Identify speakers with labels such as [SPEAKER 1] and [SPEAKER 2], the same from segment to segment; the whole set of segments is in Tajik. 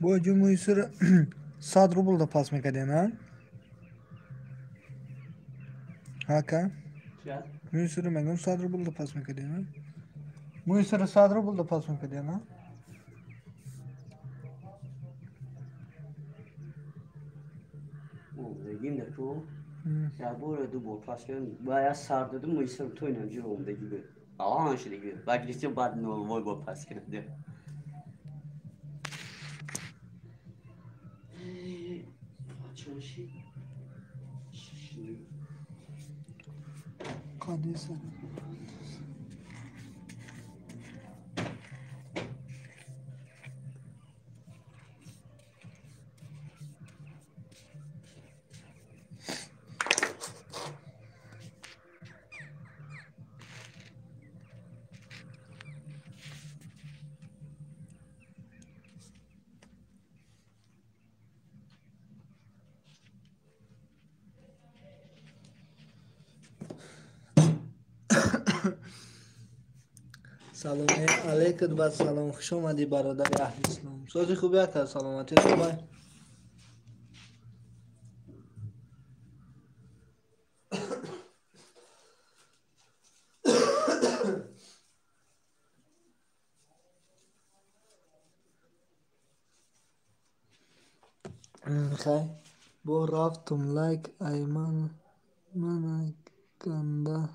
[SPEAKER 1] Бо ҷумҳуи сур 100 рубл да пас мекардем, а? Ҳака? Мӯи сур мегӯм 100 рубл да пас мекардем, а? Мӯи сур 100 рубл да пас мекардем, а?
[SPEAKER 2] Омдагим ку як бор, ду бор пас кардам, ба як сар додум, мӯи сарам то инам ҷур омдагӣ буд. Алан шудагӣ буд. Баъд гирифтем, баъд нолвой бор пас кардем.
[SPEAKER 1] Қадиса. Саломи алейкум ва салом, хуш омадӣ, бародари аҳли ислом. Сози хуби, ака, саломатӣ хубай? Хай, бо рафтум лайк айман мана ганда.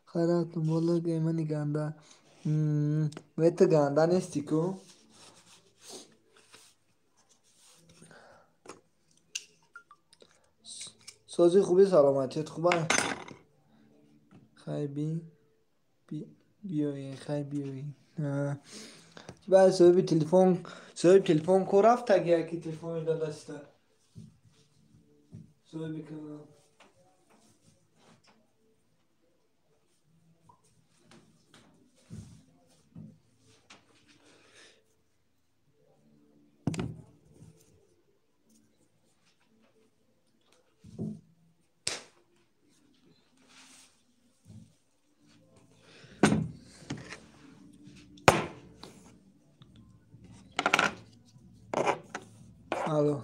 [SPEAKER 1] Хай, рафтум бо лайк аймани ганда. Ту ганда нести ку? Сози хуби, саломатият хубай? Хай, би биёен, хай, биёен. Баъд соҳиби телефон ко рафтаги, яки телефони дадаста соҳиби канал. Алло.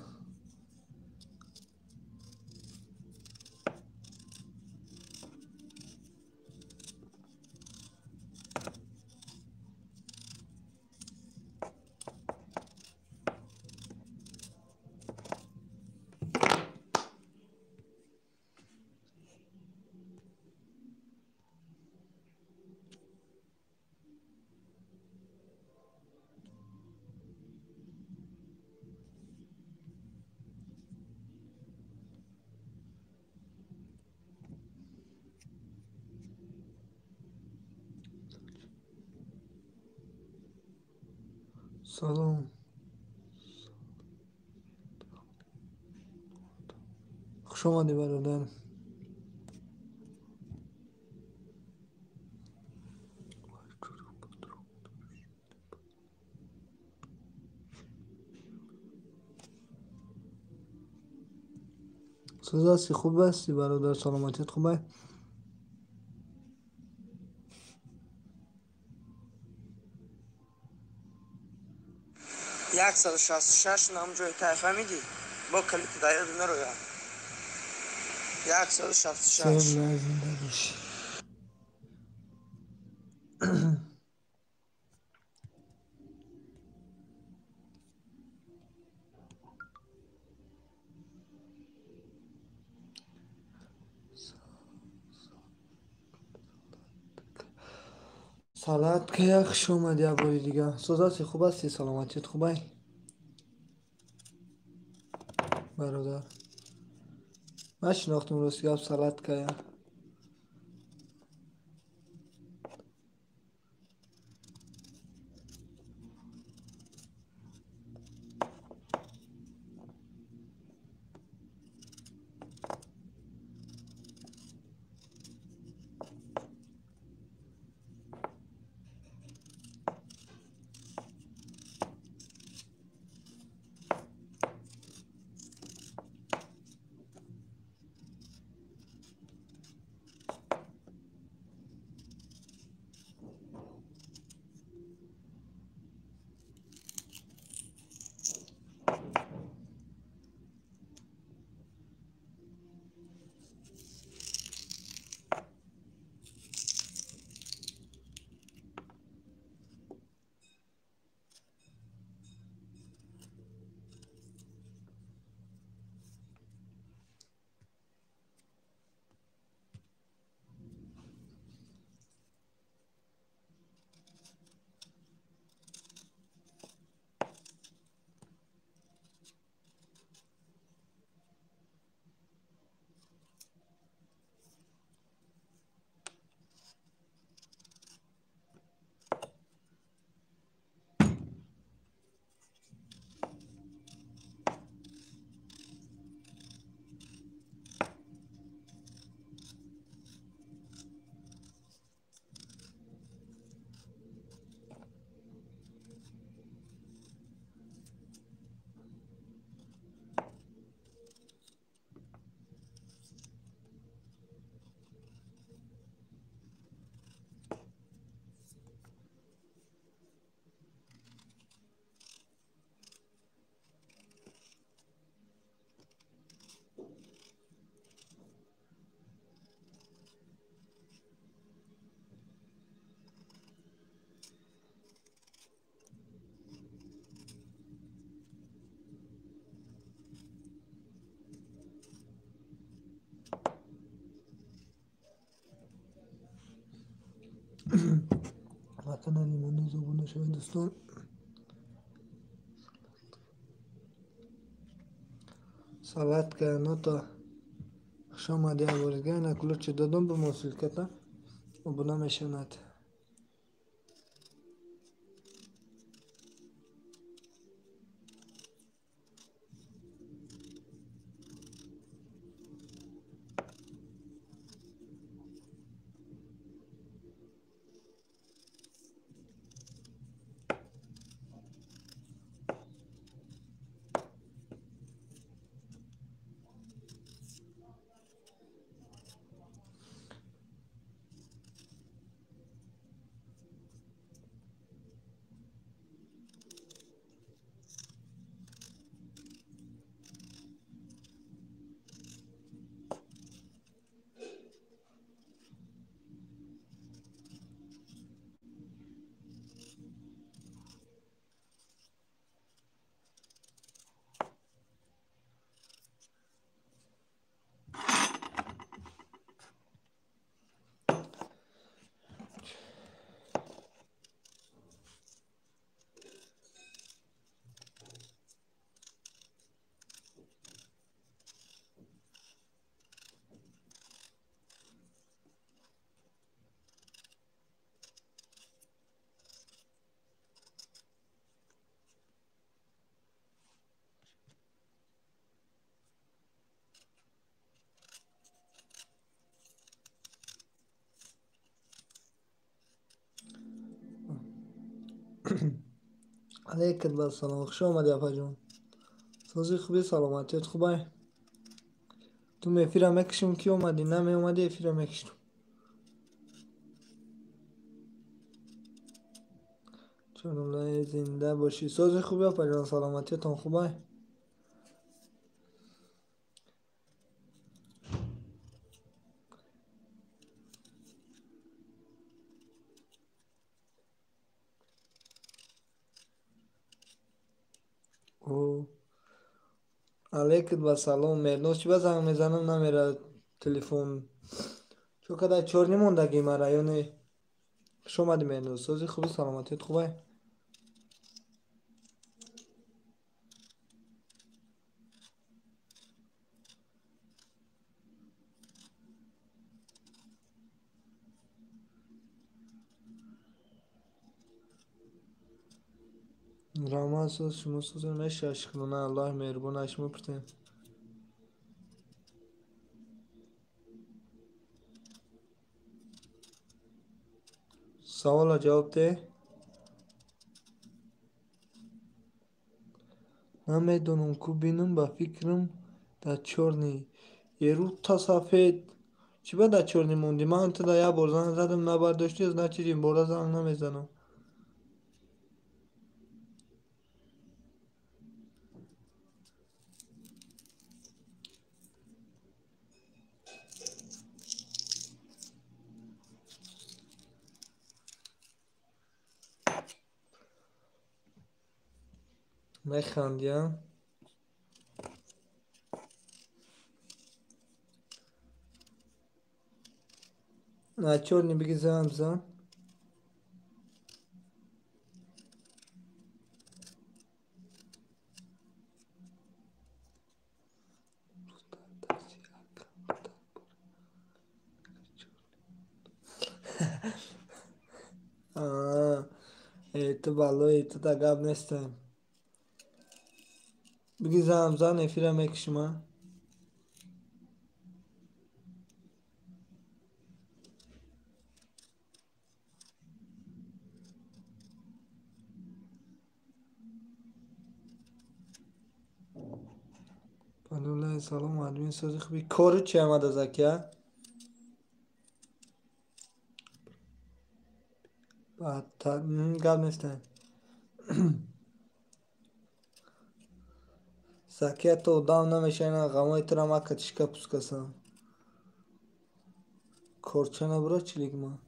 [SPEAKER 1] Салом, хуш омадӣ, бародар. Соз ҳасти, хуб ҳасти, бародар, саломатият хубай?
[SPEAKER 3] 166 нам ҷои тай, фаҳмидӣ? Бо калити дар ёду нарояд. 166.
[SPEAKER 1] Зинда бошӣ. Салат кая, хуш омадӣ як бори дига. Соз ҳасти, хуб ҳастӣ, саломатият хубай, бародар? Нашинохтум рости гап салаткая. Ватана лимонӣ зобуна шавед дӯстон. Салатка нота хуш омадӣ аборизга ина кулучи додум ба мосилката обуна мешавад. Алейкум ассалом. Хуш омадӣ апаҷон. Сози хуби, саломатият хубай? Ту эфира мекушим ки омадӣ, намеомадӣ эфира мекуштум. Чорумлаи зинда бошӣ. Сози хуби апаҷон, саломатиятон хубай? Алейкум ассалом. Мерноз чӣ ба занг мезанам намерад телефон. Чо кадай чор немондаги мара ё не? Хуш омадӣ Мерноз. Сози хуби, саломатият хубай? Раҳмат соз, шумо соза мешавад шукрона Аллоҳ меҳрубон аз шумо пурсем. Саволро ҷавоб деҳ. Намедонам ку бинам ба фикрам дар чорни. Ерута сафед. Чӣ ба дар чорни мондӣ? Ман ту да як бор занг задам набардоштӣ, значит ин бора занг намезанам. Механдӣ, а? На чорни биги занг бизан. Ту баллои ту да гап нестам. Биги занг бизан, эфира мекушам, а? Алулай салом админ сози хуби. Кору чи омада Закия? Гап нестам. Закия то одам намешава, ғамои тура ма катишка пускасам. Корча набура чилик ма.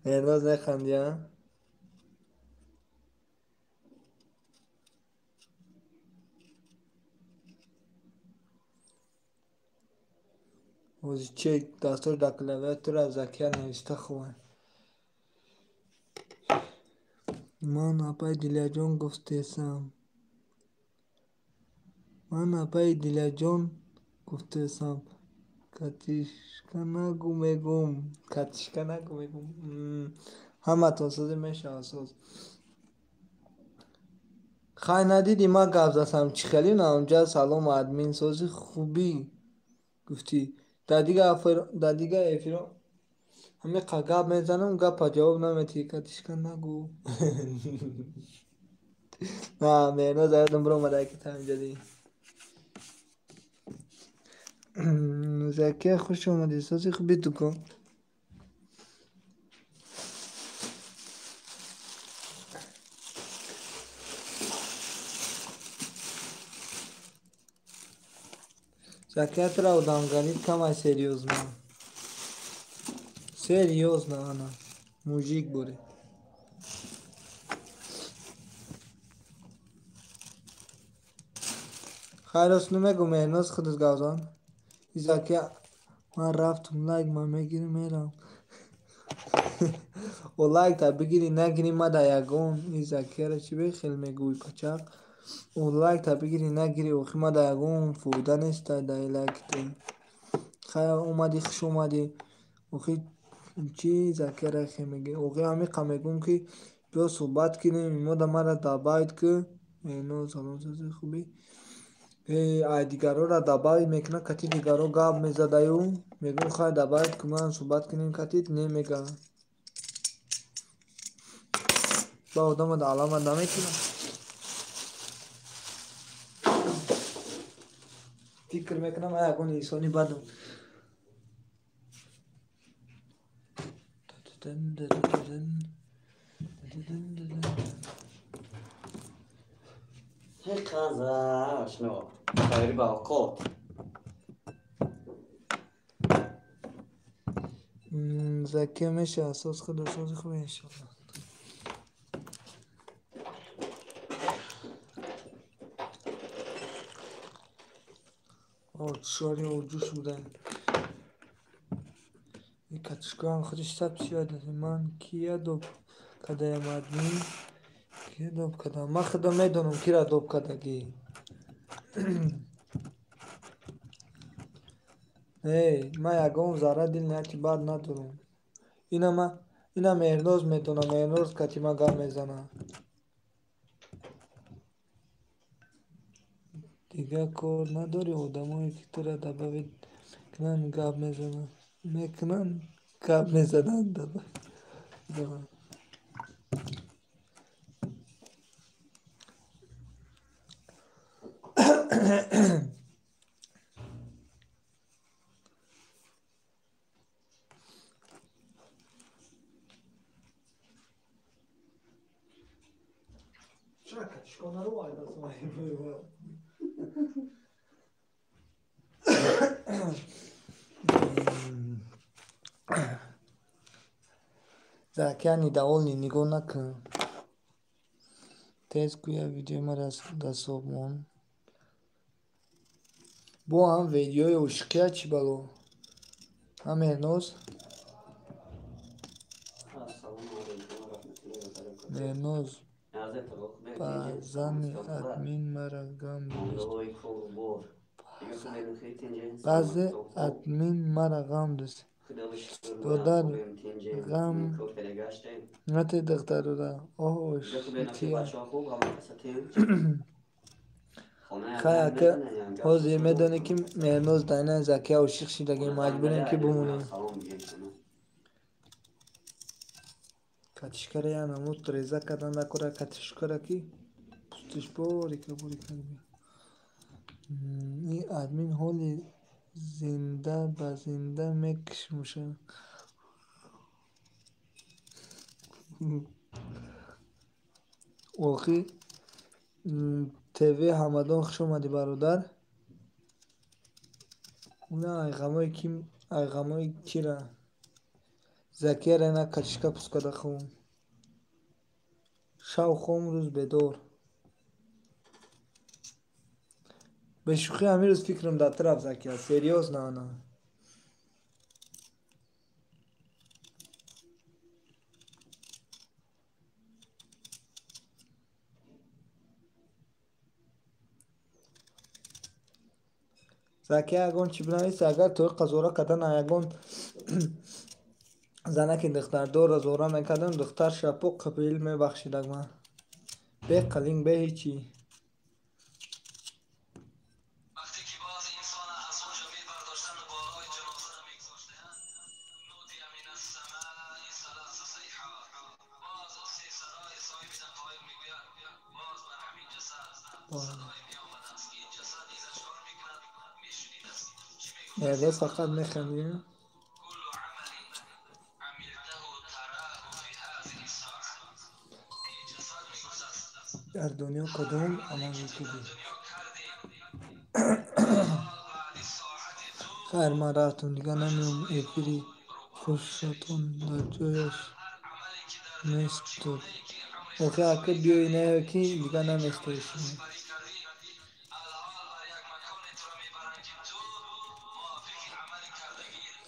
[SPEAKER 1] Меҳрноз механдӣ, а? Ози че дастор дар клавиатура Закия нависта хуб. Ман апаи Дилаҷон гуфтесам. Ман апаи Дилаҷон гуфтесам. Катишка нагу мегум. Катишка нагу мегум. Ҳаматон созе мешавад соз. Хай надидӣ ман гап засам чӣ хеле на онҷа салом админ сози хубӣ гуфтӣ. Дар дигар эфиро ҳамиқа гап мезанам, гапа ҷавоб наметиҳӣ. Катишка нагу. На, Меҳрноз аёдам биромада ки таҳамҷадӣ. Закия хуш омадӣ. Сози хуби дукон. Закия тура одамгарит камай серьёзно. Серьёзно ана. Мужик боре. Хайр намегӯ Меҳрноз худат гап зан. Закия ман рафтум лайк ман мегирим мерам. О лайк та бигирӣ нагирӣ ма да ягон. И Закияро чӣ бехел мегӯй пачақ? О лайк та бигирӣ нагирӣ охи ма да ягон фоида неста дар лайките. Хайр омадӣ хуш омадӣ. Охи чӣ Закияро хел мегӯӣ? Охи ҳамиқа мегӯм ки биё суҳбат кунем, мо да мара добавить ку. Меҳрноз салом сози хубӣ. Ай дигарора добавить мекунад, кати дигаро гап мезадаю. Мегӯм хай добавить ку ман суҳбат кунем катит, не мега. Ба одама да алама намекунад. Фикр мекунам ай ягон инсони бадам.
[SPEAKER 2] Ошно. Хайри ба авқот.
[SPEAKER 1] Закия мешавад соз худо сози хуб иншоалло. Шори оҷӯш буданд. И катишкаам худиш сабт шуд. Ман кия доб кадаям админ? Кия доб кадам? Ман худам медонам кира доб кадагӣ. Не, ман ягон зарра дил нияти бад надорам. Ина Меҳрноз медонам, Меҳрноз кати ман гап мезанад. Дигар кор надорӣ, одамое ки тура добавить мекунанд гап мезананд. Мекунанд гап мезананд. Чака, шконаро айдасмай. Закия недовольный, нигоҳ накун. Тез гӯя видеои мара дастоб мон. Бо ҳам видеои ошиқия чӣ бало? Ҳа Меҳрноз? Меҳрноз ба зани админ мара ғам дӯст. Баъзе админ мара ғам дӯст. Додар ғам нате духтарора. Оҳ ошиқия. Хай ака ҳозир медонӣ ки Меҳрноз дар ина Закия ошиқ шидагӣ, маҷбурем ки бимонем. Катишкара я намуд реза кардан накора катишкара ки пустиш борика борика. Ин админ ҳоли зинда ба зинда мекушмуша. Охи ТВ Ҳамадон хуш омадӣ бародар. На айғамои ки айғамои кира? Закияра ина катишка пуст карда хом. Шав хом рӯз бедор. Бешӯхӣ ҳамин рӯз фикрам дар ту рафт Закия, серьёзно ана. Закия ягон чӣ бинависа, агар тоиқа зора кардан ягон занаки духтардорро зора мекардам, духтар шапоқ қабил мебахшидак ман. Бе қалинг, бе ҳечӣ. Меҳрноз фақат механдӣ? Дар дунё кадом амал мекардӣ? Хайр, ман рафтам, дигар намеом. Эфири хушатон дар ҷояш местод. Охи ака биёи наё ки дигар наместоишӣ.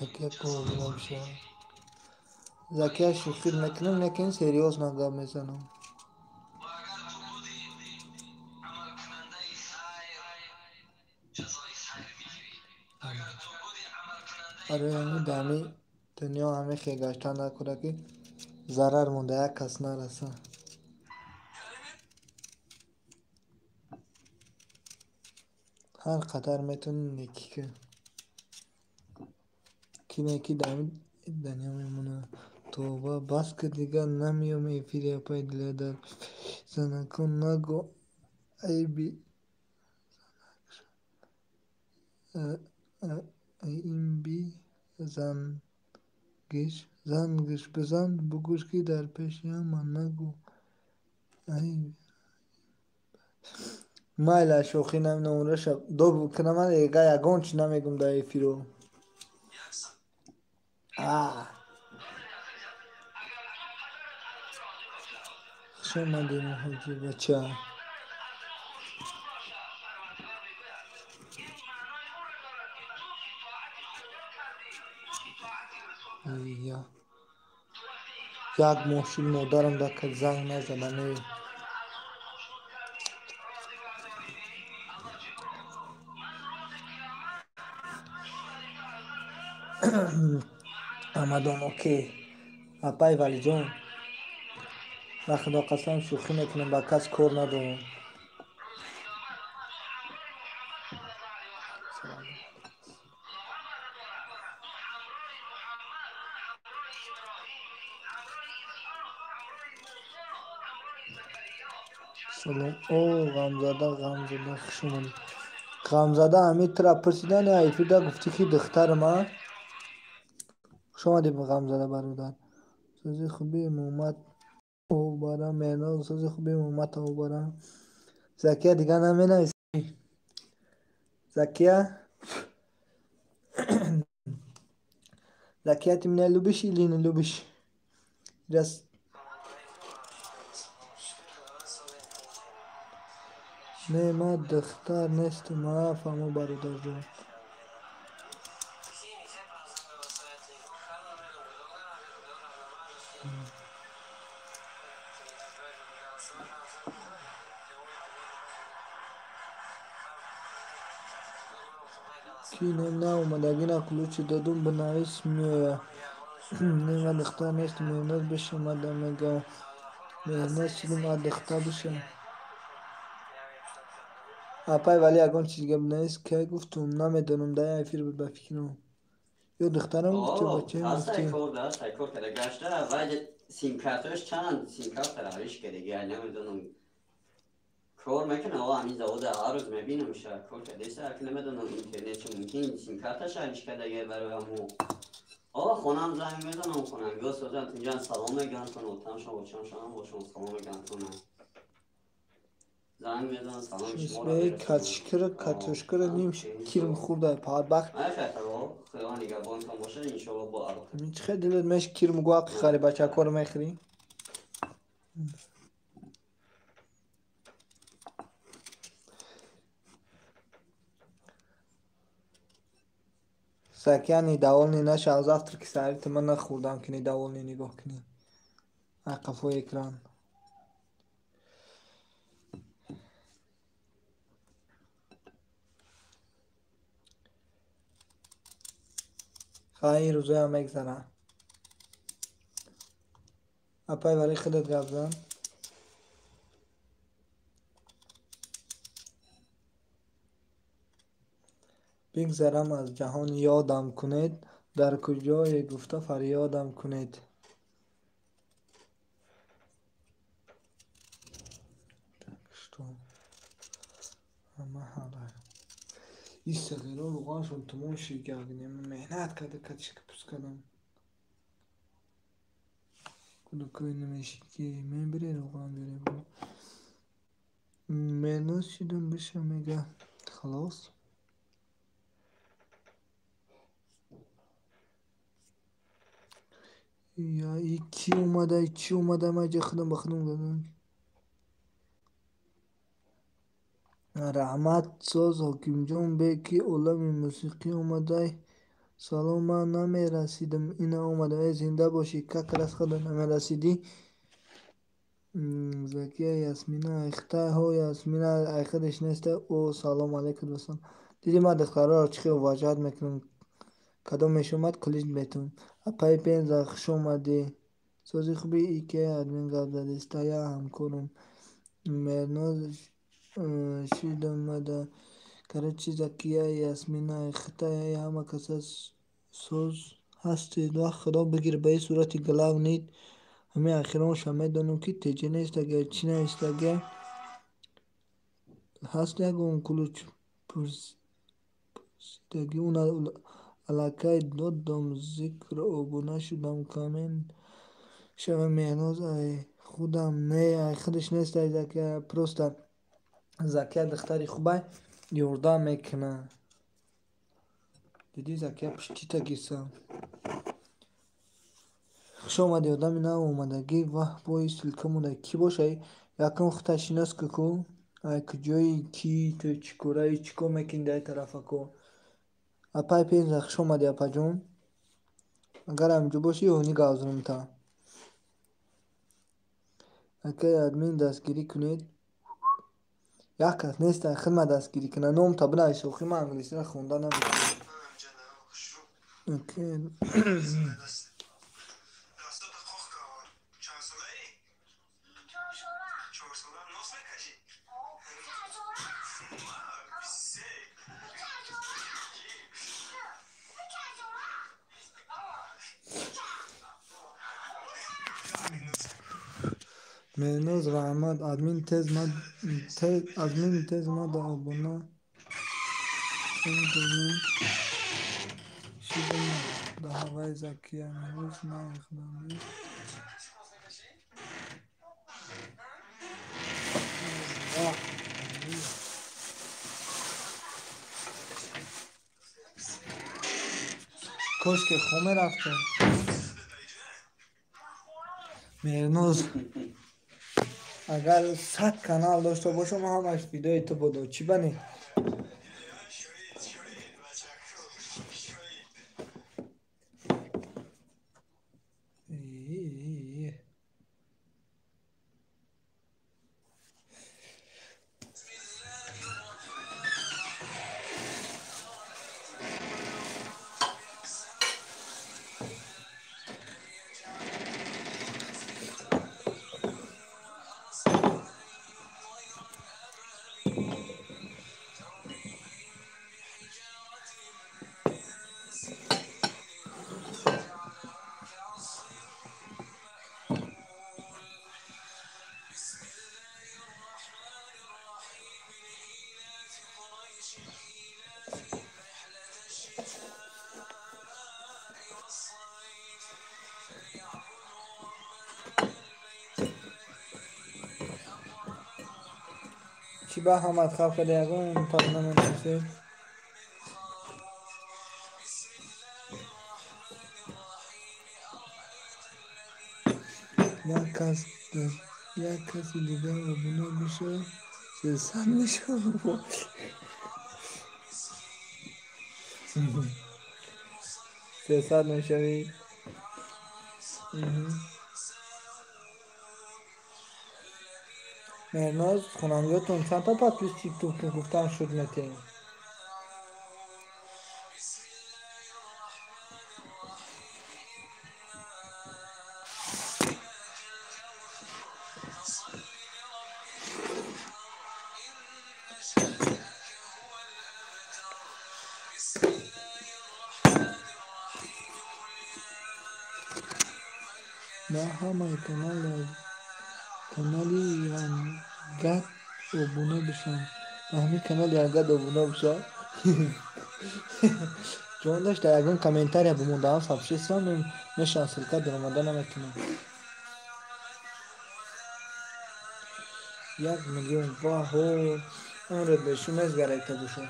[SPEAKER 1] Закия қобил намешавад. Закия шӯхӣ мекунам, лекин серьёзно гап мезанам. Барои ҳамин дар ҳамин дунё ҳамин хел гаштан накунад ки зарар монда як кас нарасад. Ҳар қадар метавонӣ некӣ кун. Ки некӣ дар ҳамин дунё мемонад. Тавба бас ки дигар намеом эфири апаи дила дар занакон нагӯ айби инби зангиш бизан бугӯш ки дар пеши ҳама нагӯ айби. Майла шӯхӣ намеомраша доб кунам ягон чиз намегӯм дар эфиро. Хуш омадӣ муҳоҷир бача. Як моҳ шуд модарам дар кат занг назада не. Рамадон окей. Апай Валиҷон. Ба Худо қасам шӯхӣ мекунам, ба кас кор надорам. Салом. О, Ғамзада, Ғамзада, хуш омадӣ. Ғамзада, ҳамин тура пурсидани айфида гуфтӣ ки духтарам, а? Хуш омадӣ, Ғамзада бародар. Сӯзи хуби Муҳаммад Обара, Меҳноз, сӯзи хуби Муҳаммад Обара. Закия дигар наменависӣ? Закия? Закия, ты меня любишь или не любишь? Раз. Не, ман духтар нестам, фаҳмо бародарҷон. Ки не наомадагӣ на ключи додум бинавис меоя. Не, ман духтар нестам, меҳнат бишомада мега. Меҳнат шудум, а духтар бишам. Апай Вали ягон чиз гап нест, кай гуфтум, намедонам, дар эфир буд ба фикрам. Ё духтарам гуфт, ё бачаам гуфт.
[SPEAKER 2] Кор да, кор када гашта, вай сим-карташ чанд сим-карта риш кадаги, намедонам. Кор мекунам, ва ҳамин завода ҳар рӯз мебинамша, кор кадеса, ки намедонам интернет чӣ мумкин сим-карташ риш кадаги барои ҳамо. О, хонам занг мезанам, хонам ё созан тинҷан салом меган тон, отамшон, очамшон бошон салом меган тон. Занг мезанам, салом шумо.
[SPEAKER 1] Катшкира, катушкира ним кирм хӯрда, падбахт.
[SPEAKER 2] Худо нигаҳбонтон бошад, иншоалло бо алоқа.
[SPEAKER 1] Чӣ хел дилат меш кирм гуақи хари бачакоро мехӯрӣ? Закия недовольный нашав, завтра ки саҳари ту ман нахӯрдам ки недовольный нигоҳ кунӣ. Ай қафои экран. Хай ин рӯзоям мегзарад. Апай Вали худат гап зан. Бигзарам аз ҷаҳон ёдам кунед, дар куҷое гуфта фарёдам кунед. Ин сағиро луғашон тумон шид, меҳнат карда катишка пӯст кардам. Кӯдакои намешид ки мебире луғам бере. Меҳнат шидам биша мега. Халос. Я и ки омада, чӣ омада, ман ҷа худам ба худам гардам. Раҳмат соз Ҳокимҷон бе ки олами мусиқӣ омадай. Салом, ман намерасидам, ина омадам. Э, зинда бошӣ, как раз худо намерасидӣ. Закия Ясмина айхта, ҳо Ясмина айхадаш неста. О, салом алейкум дӯстон. Диди ман духтарҳоро чӣ хел уважать мекунам. Кадомеш омад, кулиш метавон. Апаи Пенза, хуш омадӣ. Сози хуби ике админ гап задиста, я ҳамкорам. Мерноз шидамада. Короче, Закия, Ясмина, айхта, ҳама каса соз ҳастед. Вақт Худо бигир ба ин сурати главный. Ҳамин ахиронша медонам ки теҷа нест, агар чӣ нест, агар ҳаст ягон ключ пурсидаги уна аллакай додам зикр обуна шудам коммент шава Меҳноз ай худам не ай худаш нест ай Закия, просто Закия духтари хубай ёрдам мекунад. Диди Закия пуштита гирса. Хуш омадӣ одами нав омадагӣ. Ваҳ бои ссылка монда кӣ бошай? Якум худта шинос ку. Ай куҷои кӣ ту чӣ кораи чӣ кор мекунӣ дар тарафако? Апай Пенза, хуш омадӣ апаҷон. Агар ҳаминҷо бошӣ ёни гавзрумта. Акай админ дастгирӣ кунед. Як кас нест хидмат дастгирӣ кунад. Номта бинавис, охир ман англисиро хонда наметавонам. Меҳноз раҳмат. Админ тез мада обуна шидам да ҳаваи Закия. Меҳноз наихудам. Кошке хо мерафтем. Меҳноз, агар 100 канал дошта бошам, ҳамаш видеои ту буду. Чӣ бани? Чӣ ба ҳамат халқ карда ягон тарона менависед? Як каси дигар обуна бишавад, 300 мешавад. 300 мешавӣ. Меҳноз, хонандаготон чандта подписчик ту гуфтан шуд метем? Ба ҳамаи канали Янгат обуна бишам. Ба ҳамин канали Янгат обуна бишам. Ҷон дошта ягон комментария бимондаам сообщество мешавам ссылка даромада наметавонам. 1 миллион ваҳо умрат бешу мезгарайта боша.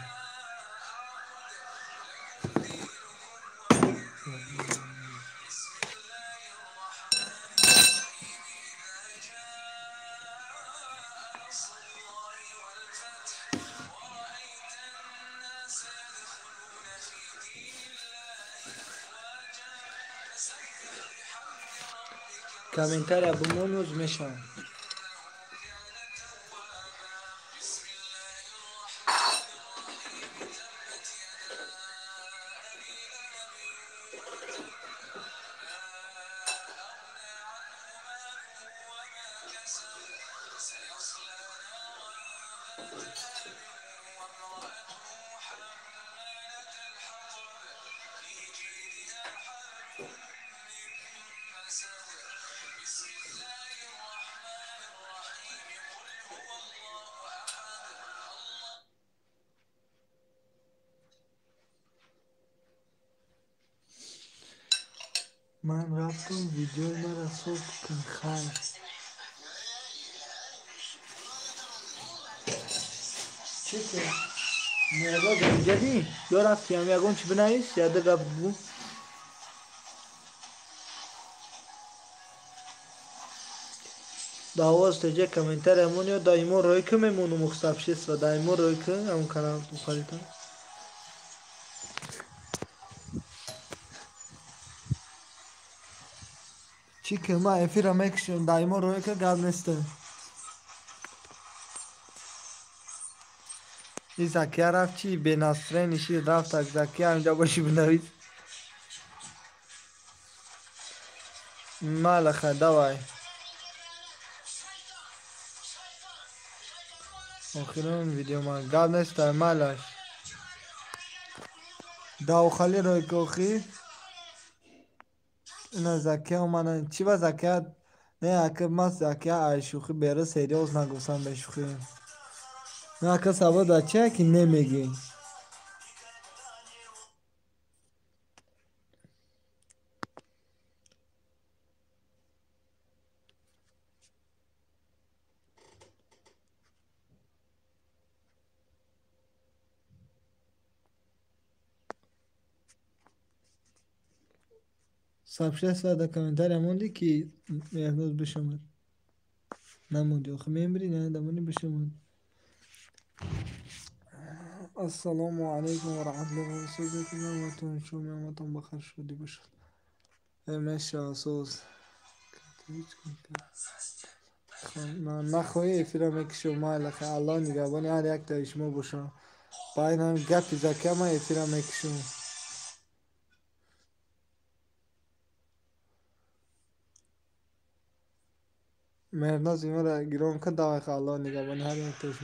[SPEAKER 1] Комментария бимон, мешавам. Ман рафтам, видеои маро соб кун. Хайр. Чӣ ки? Меҳноз ҷадӣ? Ё рафтиам ягон чӣ бинавис, яда гап бу. Да овоз теҷа комментария мон ё даимо рой ки мемонум сообщество даимо рой ки ҳамон канал бухаритам. Чӣ ки ман эфира мекушам, даимо рой ки гап неста. И Закия рафт чӣ бенасрени шид рафт, так Закия ҳамҷа боши бинавис. Малаха, давай. Охирон видео ман гап неста, малаш. Даохали рой ки охир. Ина Закия омадан. Чӣ ба Закия Не, ака ман ака ай шӯхӣ бера серьёз нагуфтам бешӯхӣ. Не, ака сабаб дар чия ки немегӣ? Сообщество дар комментария монди ки Меҳрноз бишомад. Намонди охи мемирӣ на дамони бишомад. Ассалому алайкум ва раҳматуллоҳи ва баракатуҳ. Шумо ҳаматон бахайр шудӣ бошад. Меша соз. Нахоҳӣ эфира мекушам майла хай Аллоҳ нигаҳбони ҳар яктаи шумо бошад. Ба ин ҳам гапи закия ман эфира мекушам. Меҳрноз имара гиром кун давай хай Аллоҳ нигаҳбони ҳар яктаи шумо.